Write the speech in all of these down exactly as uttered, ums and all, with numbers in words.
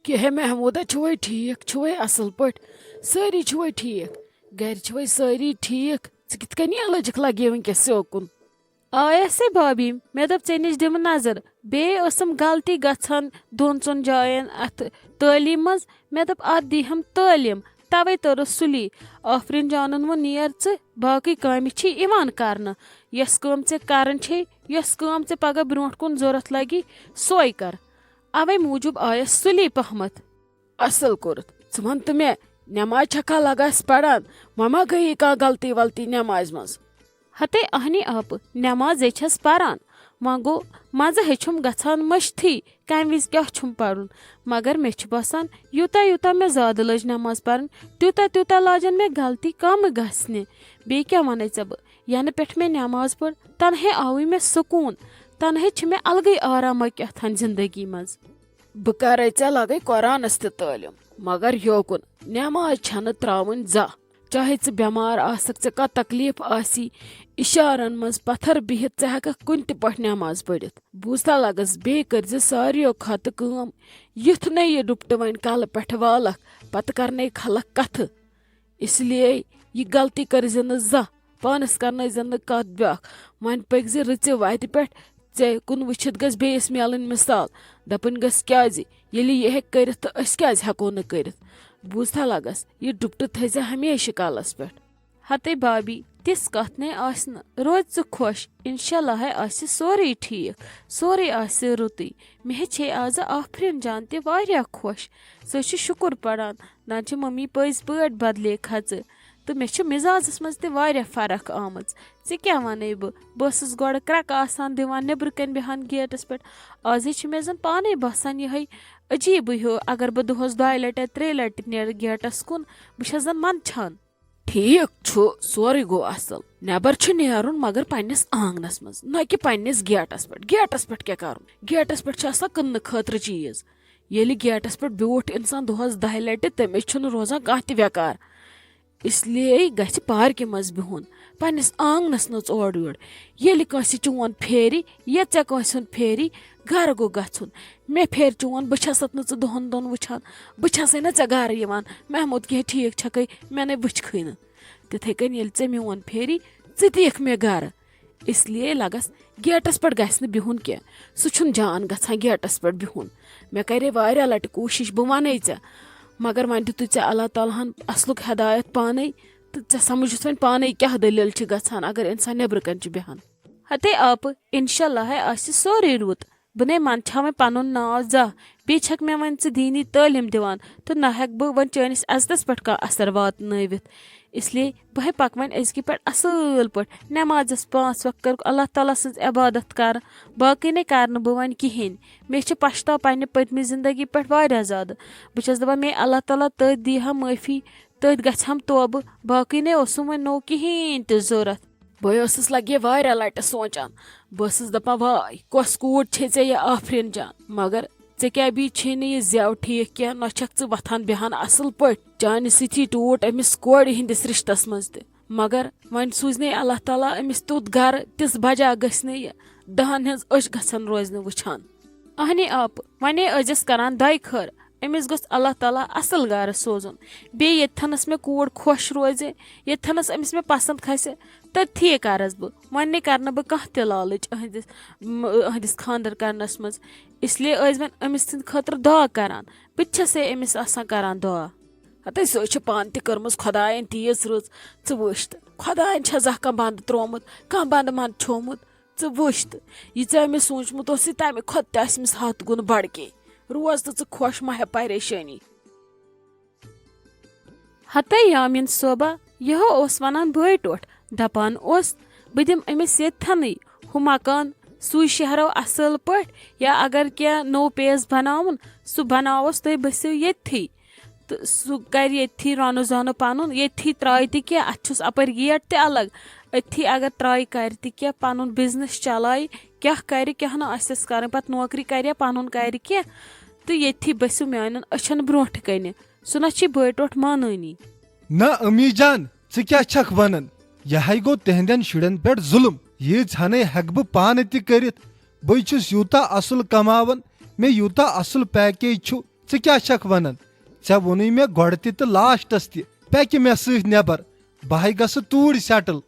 کیٛاہ ہے محموٗدا، چھُوے ٹھیٖک؟ چھُوے اَصٕل پٲٹھۍ؟ سٲری چھُوے ٹھیٖک؟ گَرِ چھُوے سٲری ٹھیٖک؟ ژٕ کِتھ کٔنی لٔجِکھ لَگے وٕنکیٚس سیوکُن؟ آیَس ہے بھابھی، مےٚ دوٚپ، ژےٚ نِش دِمہٕ نظر۔ بیٚیہِ ٲسٕم غلطی گژھان دۄن ژۄن جاین اَتھ تعلیٖم منٛز۔ مےٚ دوٚپ، اَتھ دی ہم تعلیٖم، تَوَے توٚرُس سُلی۔ آفریٖن جانَن ووٚن، "نیر ژٕ، باقٕے کامہِ چھی یِوان کرنہٕ۔ یۄس کٲم ژےٚ کرٕنۍ چھے، یۄس کٲم ژےٚ پگاہ برونٛٹھ کُن ضوٚرتھ لگی، سۄے کر۔" اَوَے موٗجوٗب آیَس سُلی پہمتھ۔ اصل کوٚرُتھ۔ ژٕ وَن تہٕ مےٚ، نٮ۪ماز چھکھا لگس پران؟ وۄنۍ ما گٔیی کانٛہہ غلطی ولطی نٮ۪مازِ منٛز؟ ہتے اہنی آپہٕ، نٮ۪مازے چھَس پران۔ وۄنۍ گوٚو، منٛزٕ ہیٚچھُم گژھان مٔشتھٕے، کَمہِ وِزِ کیٛاہ چھُم پرُن۔ مگر مےٚ چھُ باسان، یوٗتاہ یوٗتاہ مےٚ زیادٕ لٔج نٮ۪ماز پرٕنۍ، تیوٗتاہ تیوٗتاہ لاجن مےٚ غلطی کم گژھنہِ۔ بیٚیہِ کیٛاہ وَنے ژےٚ بہٕ، ینہٕ پٮ۪ٹھ مےٚ نٮ۪ماز پٔر، تنہے آوٕے مےٚ سکوٗن، تنہے چھِ مےٚ الگٕے آرامہ کیٛاہ تھان زندگی منٛز۔ بہٕ کرے ژےٚ لگے قرآنس تہِ تعلیٖم، مگر یوکُن نٮ۪ماز چھنہٕ تراوٕنۍ زانٛہہ۔ چاہے ژٕ بٮ۪مار آسکھ، ژےٚ کانٛہہ تکلیٖف آسی، اشارن منٛز پتھر بِہِتھ ژٕ ہٮ۪ککھ کُنہِ تہِ پٲٹھۍ نٮ۪ماز پٔرِتھ۔ بوٗزتھا لگس، بیٚیہِ کٔرۍ زِ ساروِیو کھۄتہٕ کٲم، یُتھ نہٕ یہِ ڈُپٹہٕ وۄنۍ کلہٕ پٮ۪ٹھٕ والکھ، پتہٕ کرنَے خلق کتھٕ۔ اس لیے یہِ غلطی کٔرۍ زِ نہٕ زانٛہہ۔ پانس کرنٲوۍ زٮ۪ن نہٕ کتھ بیٛاکھ۔ وۄنۍ پٔکۍ زِ رٕژِ وتہِ پٮ۪ٹھ۔ ژےٚ کُن وٕچھِتھ گژھِ بیٚیِس میلٕنۍ مثال۔ دپٕنۍ گژھِ، کیٛازِ؟ ییٚلہِ یہِ ہیٚکہِ کٔرِتھ، تہٕ أسۍ کیٛازِ ہٮ۪کو نہٕ کٔرِتھ؟ بوٗزتھا لگس، یہِ ڈُپٹہٕ تھٲیزِ ہمیشہِ کلس پٮ۪ٹھ۔ ہتے بھابھی، تِژھ کتھ نے آسہِ نہٕ۔ روز ژٕ خۄش، انشاءاللہ ہے آسہِ سورُے ٹھیٖک، سورُے آسہِ رُتُے۔ مےٚ ہیٚچھے آزٕ آفریٖن جان تہِ واریاہ خۄش۔ سۄ چھِ شُکُر پران۔ نتہٕ چھِ ممی پٔزۍ پٲٹھۍ بدلے کھژٕ۔ تہٕ مےٚ چھِ مزازس منٛز تہِ واریاہ فرق آمٕژ۔ ژےٚ کیٛاہ ونے بہٕ؟ بہٕ ٲسٕس گۄڈٕ کرٛکہٕ آسان دِوان، نیٚبرٕ کنۍ بیٚہان گیٹس پٮ۪ٹھ۔ آزے چھِ مےٚ زن پانے باسان یِہے عجیبٕے ہیوٗ۔ اگر بہٕ دۄہس دۄیہِ لٹہِ، ترٛیٚیہِ لٹہِ نیرٕ گیٹس کُن، بہٕ چھس زن منٛدچھان۔ ٹھیک چھُ، سورُے گوٚو اصل۔ نٮ۪بر چھُ نیرُن، مگر پننِس آنگنس منٛز، نہ کہِ پننِس گیٹس پٮ۪ٹھ۔ گیٹس پٮ۪ٹھ کیٛاہ کرُن؟ گیٹس پٮ۪ٹھ چھِ آسان کٕننہٕ خٲطرٕ چیٖز۔ ییٚلہِ گیٹس پٮ۪ٹھ بیوٗٹھ انسان دۄہس دَہہِ لٹہِ، تٔمِس چھُنہٕ روزان کانٛہہ تہِ ویکار۔ اس لیے گژھِ پارکہِ منٛز بِہُن، پننِس آنگنس نٔژ اورٕ یورٕ۔ ییٚلہِ کٲنٛسہِ چون پھیرِ یا ژےٚ کٲنٛسہِ ہُنٛد پھیرِ، گرٕ گوٚو گژھُن۔ مےٚ پھیرِ چون، بہٕ چھسَتھ نہٕ ژٕ دۄہن دۄن وٕچھان، بہٕ چھسے نہٕ ژےٚ گرٕ یِوان۔ محمود، کینٛہہ ٹھیک چھکھے؟ مےٚ نے وٕچھکھٕے نہٕ۔ تِتھے کٔنۍ ییٚلہِ ژےٚ میون پھیری، ژٕ تہِ یِکھ مےٚ گرٕ۔ اس لیے لگس گیٹس پٮ۪ٹھ گژھِ نہٕ بِہُن کینٛہہ۔ سُہ چھُنہٕ جان گژھان گیٹس پٮ۪ٹھ بِہُن۔ مےٚ کرے واریاہ لٹہِ کوٗشش، بہٕ ونے ژےٚ، مگر وۄنۍ دیُتُے ژےٚ اللہ تعالیٰ ہن اصلُک ہدایت پانے، تہٕ ژےٚ سمجھ یُس وۄنۍ پانے کیٛاہ دٔلیٖل چھِ گژھان اگر انسان نیٚبرٕ کنہِ چھُ بیٚہان۔ ہتے آپہٕ، انشاءاللہ ہے آسہِ سورُے رُت۔ بہٕ نے منٛدچھاوے پنُن ناو زانٛہہ۔ بیٚیہِ چھکھ مےٚ وۄنۍ ژٕ دیٖنی تعلیٖم دِوان، تہٕ نہ ہٮ۪کہٕ بہٕ وۄنۍ چٲنِس عزتس پٮ۪ٹھ کانٛہہ اثر واتنٲوِتھ۔ اس لیے بہٕ ہے پکہٕ وۄنۍ أزکہِ پٮ۪ٹھ اصل پٲٹھۍ۔ نٮ۪مازس پانٛژھ وقت کٔرٕکھ اللہ تعالیٰ سٕنٛز عبادت کرٕ، باقٕے نے کرٕ نہٕ بہٕ وۄنۍ کِہیٖنۍ۔ مےٚ چھِ پچھتاو پننہِ پٔتمہِ زندگی پٮ۪ٹھ واریاہ زیادٕ۔ بہٕ چھس دپان، مے اللہ تعالیٰ، تٔتھۍ دی ہم معٲفی، تٔتھۍ گژھِ ہم توبہٕ، باقٕے نے اوسُم وۄنۍ نوٚو کِہیٖنۍ تہِ ضوٚرتھ۔ بہٕ ٲسٕس لگے واریاہ لٹہِ سونچان۔ بہٕ ٲسٕس دپان، واے، کۄس کوٗر چھے ژےٚ یہِ آفریٖن جان؟ مگر ژےٚ کیٛاہ بی چھے نہٕ یہِ زٮ۪و ٹھیٖک کینٛہہ، نہ چھکھ ژٕ وۄتھان بیٚہان اصل پٲٹھۍ۔ چانہِ سۭتی ٹوٗٹ أمِس کورِ ہٕنٛدِس رشتس منٛز تہِ۔ مگر وۄنۍ سوٗزنے اللہ تعالیٰ أمِس تیُتھ گرٕ، تِژھ بجا گٔژھ نہٕ یہِ دہن ہٕنٛز أچھ گژھن روزنہِ وٕچھان۔ اہنی آپہٕ، ونے ٲسۍزٮ۪س کران دۄیہِ خٲر، أمِس گوٚژھ اللہ تعالیٰ اصل گرٕ سوزُن۔ بیٚیہِ ییٚتہِ تھنس مےٚ کوٗر خۄش روزِ، ییٚتہِ تھنس أمِس مےٚ پسند کھسہِ، تٔتھی کرس بہٕ۔ وۄنۍ نے کرنہٕ بہٕ کانٛہہ تہِ لالٕچ أہنٛدِس، م-، أہنٛدِس خانٛدر کرنس منٛز۔ اس لیے ٲسۍ وۄنۍ أمِس سٕنٛدِ خٲطرٕ دعا کران۔ بہٕ تہِ چھسے أمِس آسان کران دعا۔ ہتے سۄ چھِ پانہٕ تہِ کٔرمٕژ خۄداین تیٖژ رٕژ۔ ژٕ وٕچھ تہٕ، خۄداین چھا زانٛہہ کانٛہہ بنٛدٕ ترٛوومُت، کانٛہہ بنٛدٕ منٛد چھومُت؟ ژٕ وٕچھ تہٕ، یہِ ژےٚ أمِس سوٗنٛچمُت اوسُے، تَمہِ کھۄتہٕ تہِ آسہِ أمِس ہَتھ گُنہٕ بڑکے۔ روز تہٕ ژٕ خۄش، مہ ہےٚ پریشٲنی۔ ہتے یامین صٲبہ، یِہو اوس ونان بٲے ٹوٹھ، دپان اوس، بہٕ دِمہٕ أمِس ییٚتھٮ۪نٕے ہُہ مکان، سُے شہرو اصل پٲٹھۍ، یا اگر کینٛہہ نوٚو پیس بناوُن، سُہ بناوس، تُہۍ بٔسِو ییٚتھی۔ تہٕ سُہ کرِ ییٚتھی رنُن زنُن پنُن، ییٚتھی ترایہِ تہِ کینٛہہ، اتھ چھُس اپٲرۍ گیٹ تہِ الگ، أتھی اگر ترایہِ کرِ تہِ کینٛہہ، پنُن بزنس چلایہِ، کیٛاہ کرِ، کیٛاہ نہٕ آسٮ۪س کرٕنۍ، پتہٕ نوکری کرِ یا پنُن کرِ کینٛہہ، تہٕ ییٚتھی بٔسِو میانٮ۪ن أچھن برونٛٹھ کنہِ۔ سُہ نہ چھِ بٲے ٹوٹھ مانٲنی۔ نہ امی جان، ژٕ کیٛاہ چھکھ ونان؟ یہِ ہے گوٚو تِہنٛدٮ۪ن شُرٮ۪ن پٮ۪ٹھ ظلم۔ ییٖژ ہنٕے ہٮ۪کہٕ بہٕ پانہٕ تہِ کٔرِتھ۔ بٕے چھُس یوٗتاہ اصل کماوان، مےٚ یوٗتاہ اصل پیکیج چھُ، ژٕ کیٛاہ چھکھ ونان؟ ژےٚ ووٚنُے مےٚ گۄڈٕ تہِ تہٕ لاسٹس تہِ، پکہِ مےٚ سۭتۍ نٮ۪بر، بہٕ ہے گژھٕ توٗرۍ سیٹل۔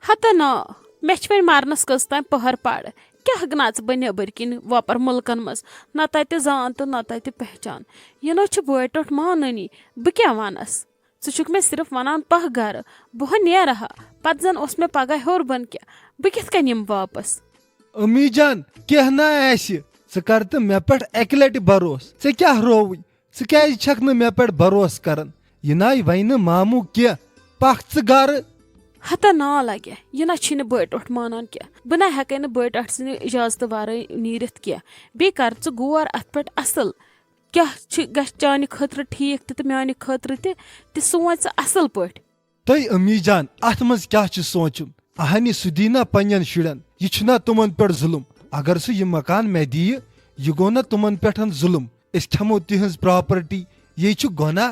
ہتہ نا، مےٚ چھِ وۄنۍ مرنس کٔژ تام پٔہر پڑ۔ کیٛاہ نژٕ بہٕ نیٚبٕرۍ کِنۍ وۄپر مُلکن منٛز؟ نہ تتہِ زان تہٕ نہ تتہِ پہچان۔ یہِ نہ چھُ بٲے ٹوٹھ مانٲنی۔ بہٕ کیٛاہ ونس؟ ژٕ چھُکھ مےٚ صرف ونان پکھ گرٕ، بہٕ ہا نیرٕ ہا۔ پتہٕ زن اوس مےٚ پگاہ ہیوٚر بۄن کینٛہہ، بہٕ کِتھ کٔنۍ یِمہٕ واپس؟ امی جان، کینٛہہ نہ آسہِ، ژٕ کر تہٕ مےٚ پٮ۪ٹھ اکہِ لٹہِ بھروسہٕ۔ ژےٚ کیٛاہ رووُے؟ ژٕ کیٛازِ چھکھ نہٕ مےٚ پٮ۪ٹھ بھروسہٕ کران؟ یہِ ناے وَنہِ نہٕ ماموٗ کینٛہہ۔ پکھ ژٕ گرٕ۔ ہتا نا لگہِ، یہِ نہ چھُے نہٕ بٲے ٹوٹھ مانان کینٛہہ۔ بہٕ نہ ہٮ۪کے نہٕ بٲے ٹوٹھ سٕنٛدِ اجازتہٕ ورٲے نیٖرِتھ کینٛہہ۔ بیٚیہِ کر ژٕ غور اتھ پٮ۪ٹھ اصل۔ کیٛاہ چھِ، گژھِ چانہِ خٲطرٕ ٹھیٖک تہِ تہٕ میانہِ خٲطرٕ تہِ، تہِ سونچ ژٕ اصل پٲٹھۍ۔ تہٕ امی جان، اتھ منٛز کیٛاہ چھُ سونچُن؟ اہنہِ سُہ دی نا پننٮ۪ن شُرٮ۪ن، یہِ چھُنا تِمن پٮ۪ٹھ ظُلُم؟ اگر سُہ یہِ مکان مےٚ دِیہِ، یہِ گوٚو نا تِمن پٮ۪ٹھ ظُلُم؟ أسۍ کھٮ۪مو تِہنٛز پراپرٹی، یہِ چھُ گۄناہ۔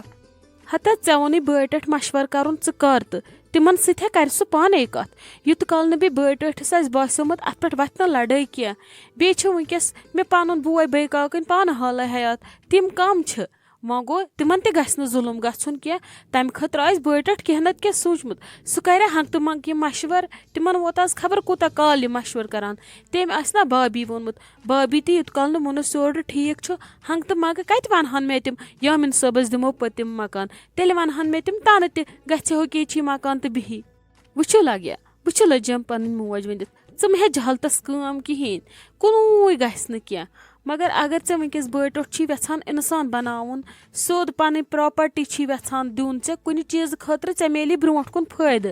ہتا ژےٚ ووٚنُے بٲے ٹٲٹھۍ مشورٕ کرُن، ژٕ کر تہٕ تِمن سۭتۍ ہا کرِ سُہ پانے کتھ۔ یوٗت کال نہٕ بیٚیہِ بٲے ٹٲٹھِس آسہِ باسیومُت اتھ پٮ۪ٹھ وتھِ نہٕ لڑٲے کینٛہہ۔ بیٚیہِ چھِ وٕنکیٚس مےٚ پنُن بوے بٲے کاکٕنۍ پانہٕ حالے حیات، تِم کم چھِ۔ وۄنۍ گوٚو، تِمن تہِ گژھِ نہٕ ظُلُم گژھُن کینٛہہ۔ تمہِ خٲطرٕ آسہِ بٲے ٹٲٹھۍ کینٛہہ نتہٕ کینٛہہ سوٗنٛچمُت۔ سُہ کرِ ہنٛگتہٕ منٛگہٕ یہِ مشورٕ۔ تِمن ووت از خبر کوٗتاہ کال یہِ مشورٕ کران۔ تٔمۍ آسہِ نا بابی ووٚنمُت، بابی تہِ یوٗت کال نہٕ مُنہٕ سیوٚد ٹھیٖک چھُ، ہنٛگتہٕ منٛگہٕ کتہِ ونہٕ ہن مےٚ تِم، یامین صٲبس دِمو پٔتِم مکان۔ تیٚلہِ ونہٕ ہن مےٚ تِم تنہٕ تہِ، گژھِ ہو کیچی مکان تہٕ بِہی۔ وٕچھِو لگیا، وٕچھِو لٔجم پنٕنۍ موج ؤنِتھ، ژٕ مہ ہےٚ جہالتس کٲم کِہیٖنۍ، کُنوُے گژھِ نہٕ کینٛہہ۔ مگر اگر ژےٚ وٕنکیٚس بٲے ٹوٹھ چھی یژھان انسان بناوُن، سیوٚد پنٕنۍ پراپرٹی چھی یژھان دیُن ژےٚ کُنہِ چیٖزٕ خٲطرٕ، ژےٚ میلی برونٛٹھ کُن فٲیدٕ۔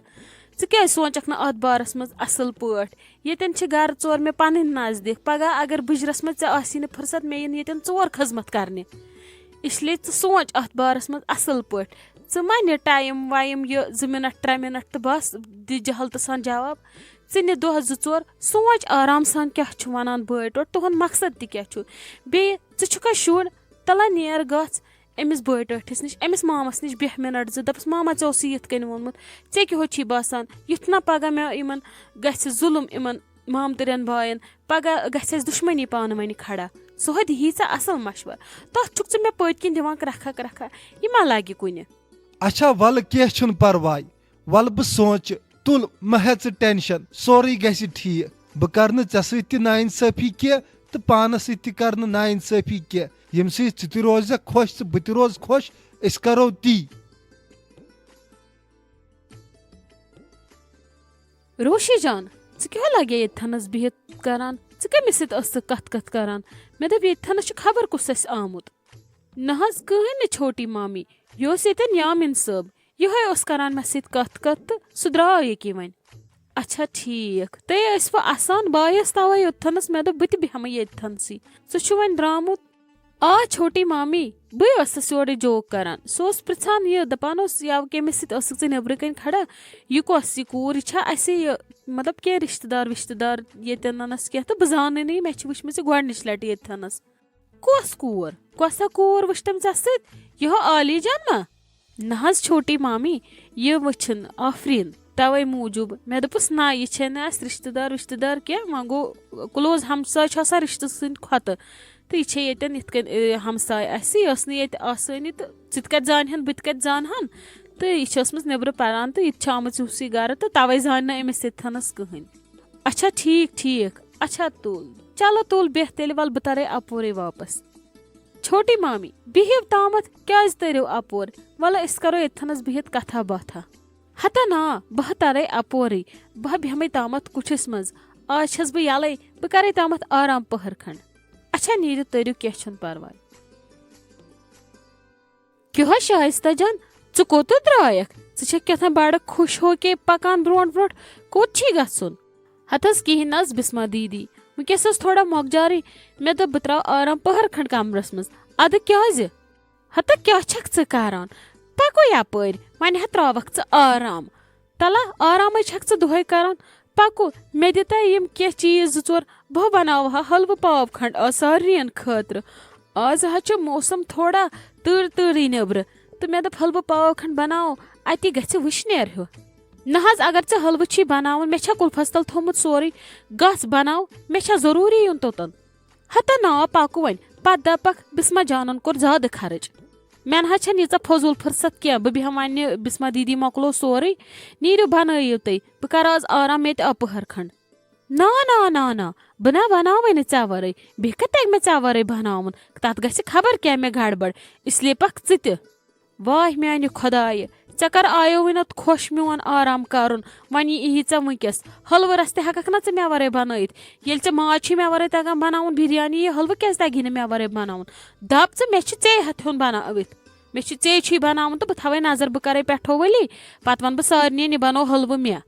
ژٕ کیٛازِ سونٛچکھ نہٕ اتھ بارس منٛز اصل پٲٹھۍ؟ ییٚتٮ۪ن چھِ گرٕ ژور مےٚ پنٕنۍ نزدیٖک، پگاہ اگر بٕجرس منٛز ژےٚ آسی نہٕ فرصت، مےٚ یِن ییٚتٮ۪ن ژور خدمت کرنہِ۔ اس لیے ژٕ سونٛچ اتھ بارس منٛز اصل پٲٹھۍ۔ ژٕ مہ نہِ ٹایم وایم، یہِ زٕ منٹ، ترٛےٚ منٹ تہٕ بس، دِ جہالتہٕ سان جواب۔ ژٕ نہِ دۄہ زٕ ژور، سونٛچ آرام سان کیٛاہ چھُ ونان بٲے ٹوٹھ، تُہُنٛد مقصد تہِ کیٛاہ چھُ۔ بیٚیہِ ژٕ چھُکھا شُر؟ تَلہ نیر گژھ أمِس بٲے ٹٲٹھِس نِش، أمِس مامس نِش بیٚہہ منٹ زٕ، دپس، ماما، ژےٚ اوسُے یِتھ کٔنۍ ووٚنمُت، ژےٚ کیٛاہ ہوت چھی باسان، یُتھ نہ پگاہ مےٚ یِمن گژھِ ظُلُم، یِمن مامتٕرٮ۪ن باین، پگاہ گژھِ اَسہِ دُشمنی پانہٕ ؤنۍ کھڑا۔ سُہ ہوت یی ژےٚ اصل مشورٕ، تتھ چھُکھ ژٕ مےٚ پٔتۍ کِنۍ دِوان کرکھا کرکھا، یہِ ما لگہِ کُنہِ؟ اچھا، ولہٕ کینٛہہ چھُنہٕ پرواے، ولہٕ بہٕ سونٛچہٕ، تُل مہ ہےٚ ژٕ ٹینشن، سورُے گژھِ ٹھیٖک۔ بہٕ کرٕ نہٕ ژےٚ سۭتۍ تہِ ناانصٲفی کینٛہہ تہٕ پانس سۭتۍ تہِ کرٕ نہٕ ناانصٲفی کینٛہہ۔ ییٚمہِ سۭتۍ ژٕ تہِ روزکھ خۄش تہٕ بہٕ تہِ روزٕ خۄش، أسۍ کرو تی۔ روشی جان، ژٕ کیٛاہ لگے ییٚتہِ تھنس بِہِتھ کران؟ ژٕ کٔمِس سۭتۍ ٲسٕکھ کتھ کتھ کران؟ مےٚ دوٚپ، ییٚتہِ تھنس چھُ خبر کُس اَسہِ آمُت۔ نہ حظ، کٕہٕنۍ نہٕ چھوٹی مامی، یہِ اوس ییٚتٮ۪ن یامین صٲب، یِہوٚے اوس کران مےٚ سۭتۍ کتھ کتھ تہٕ سُہ درٛاو ییٚکے وۄنۍ۔ اچھا ٹھیٖک، تُہۍ ٲسوٕ اسان، بہٕ آیس توے یوٚتتھنس، مےٚ دوٚپ بہٕ تہِ بیٚہمہٕ ییٚتتھنسٕے۔ سُہ چھُ وۄنۍ درٛامُت۔ آ چھوٹی مامی، بٕے ٲسٕس یورٕ جوک کران۔ سُہ اوس پرژھان یہِ، دپان اوس، یَوٕ کٔمِس سۭتۍ ٲسٕکھ ژٕ نیٚبرٕ کَنۍ کھڑا؟ یہِ کۄس یہِ کوٗر؟ یہِ چھا اَسہِ یہِ، مطلب، کینٛہہ رِشتہٕ دار وِشتہٕ دار ییٚتٮ۪ن نَنَس کینٛہہ؟ تہٕ بہٕ زانٕے نہٕ یہِ، مےٚ چھِ وٕچھمٕژ یہِ گۄڈٕنِچ لَٹہِ ییٚتہِ تھَنَس۔ کۄس کوٗر؟ کۄسا کوٗر وٕچھ تٔمۍ ژےٚ سۭتۍ؟ یِہو عالی جان ما؟ نہ حظ چھوٹی مامی، یہِ وٕچھِن آفریٖن، توے موٗجوٗب مےٚ دوٚپُس، نہ، یہِ چھےٚ نہٕ اَسہِ رِشتہٕ دار وِشتہٕ دار کینٛہہ۔ وۄنۍ گوٚو، کلوز ہمساے چھُ آسان رِشتہٕ سٕنٛدۍ کھۄتہٕ، تہٕ یہِ چھےٚ ییٚتٮ۪ن یِتھ کٔنۍ، ٲ، ہمساے اَسہِ، یہِ ٲس نہٕ ییٚتہِ آسٲنی، تہٕ ژٕ تہِ کَتہِ زانہٕ ہَن، بہٕ تہِ کَتہِ زانہٕ ہَن، تہٕ یہِ چھِ ٲسمٕژ نیٚبرٕ پَران، تہٕ یہِ تہِ چھِ آمٕژ یِہُسٕے گَرٕ، تہٕ توے زانہِ نہٕ أمِس ییٚتہِ تھَنَس کٕہٕنۍ۔ اچھا، ٹھیٖک، ٹھیٖک۔ اچھا، تُل۔ چلو، تُل، بیٚہہ تیٚلہِ، وَلہٕ بہٕ تَرَے اَپورَے واپَس۔ چھوٹی مامی، بِہِو تامَتھ، کیٛازِ تٔرِو اَپور؟ وَلہٕ، أسۍ کَرو ییٚتہِ تھَنَس بِہِتھ کَتھا باتھا۔ ہتا نا، بہٕ ہا تَرَے اَپورٕے، بہٕ ہا بیٚہمَے تامَتھ کُٹھِس منٛز۔ آز چھَس بہٕ یَلَے، بہٕ کَرَے تامَتھ آرام پٔہر کھنٛڈ۔ اچھا، نیٖرِو، تٔرِو، کینٛہہ چھُنہٕ پَرواے۔ کیٛاہ شایستہ جان، ژٕ کوٚت درٛایَکھ؟ ژٕ چھَکھ کیٛاہ تام بَڑٕ خوش ہو کے پَکان برٛونٛٹھ برٛونٛٹھ، کوٚت چھی گژھُن؟ ہتہٕ حظ کِہیٖنۍ نہٕ حظ بسمہ دیٖدی، وٕنکیٚس ٲس تھوڑا مۄکجارٕے، مےٚ دوٚپ بہٕ ترٛاوٕ آرام پٔہر کھنٛڈ کمرس منٛز۔ اَدٕ کیٛازِ؟ ہتہٕ کیٛاہ چھَکھ ژٕ کران؟ پَکو یَپٲرۍ، وۄنۍ ہا ترٛاوَکھ ژٕ آرام۔ تَلہ آرامٕے چھَکھ ژٕ دۄہَے کران، پَکو، مےٚ دِ تَے یِم کینٛہہ چیٖز زٕ ژور، بہٕ بناوٕ ہا حلوٕ پاو کھنٛڈ آز سارنٕیَن خٲطرٕ۔ آز حظ چھُ موسم تھوڑا تۭر تۭرٕے نیٚبرٕ، تہٕ مےٚ دوٚپ حلوٕ پاو کھنٛڈ بناوو، اَتی گژھِ وٕشنیر ہیوٗ۔ نہ حظ، اگر ژےٚ حلوٕ چھی بناوُن، مےٚ چھا کُلفس تل تھوٚمُت سورُے، گژھ بناو، مےٚ چھا ضروٗری یُن توٚتن؟ ہتا نا، پکو وۄنۍ، پتہٕ دپکھ، بسمہ جانن کوٚر زیادٕ خرٕچ۔ مےٚ نہ حظ چھنہٕ ییٖژاہ فضوٗل فرصت کینٛہہ، بہٕ بیٚہمہٕ وۄنۍ، بسمہ دیدی مۄکلو سورُے، نیٖرِو بنٲیِو تُہۍ، بہٕ کرٕ آز آرام ییٚتہِ اپہر کھنڈ۔ نا نا نا نا، بہٕ نہ بناوے نہٕ ژےٚ ورٲے، بیٚیہِ کتہِ تگہِ مےٚ ژےٚ ورٲے بناوُن؟ تتھ گژھِ خبر کیٛاہ مےٚ گڑبڑ، اس لیے پکھ ژٕ تہِ۔ واے میانہِ خۄدایہِ، ژےٚ کر آیووٕے نہ خۄش میون آرام کرُن؟ وۄنۍ یی ژےٚ وٕنکیٚس حلوٕ رس تہِ ہٮ۪ککھ نہ ژٕ مےٚ ورٲے بنٲیِتھ؟ ییٚلہِ ژےٚ ماز چھُے مےٚ ورٲے تگان بناوُن، بریانی، یہِ حلوٕ کیٛازِ تگی نہٕ مےٚ ورٲے بناوُن؟ دپ ژٕ، مےٚ چھُ ژے ہتھ ہیوٚن بنٲوِتھ، مےٚ چھُ ژے چھُے بناوُن تہٕ بہٕ تھاوے نظر، بہٕ کرے پٮ۪ٹھو ؤلی، پتہٕ ونہٕ بہٕ سارنٕے، یہِ بنوو حلوٕ مےٚ۔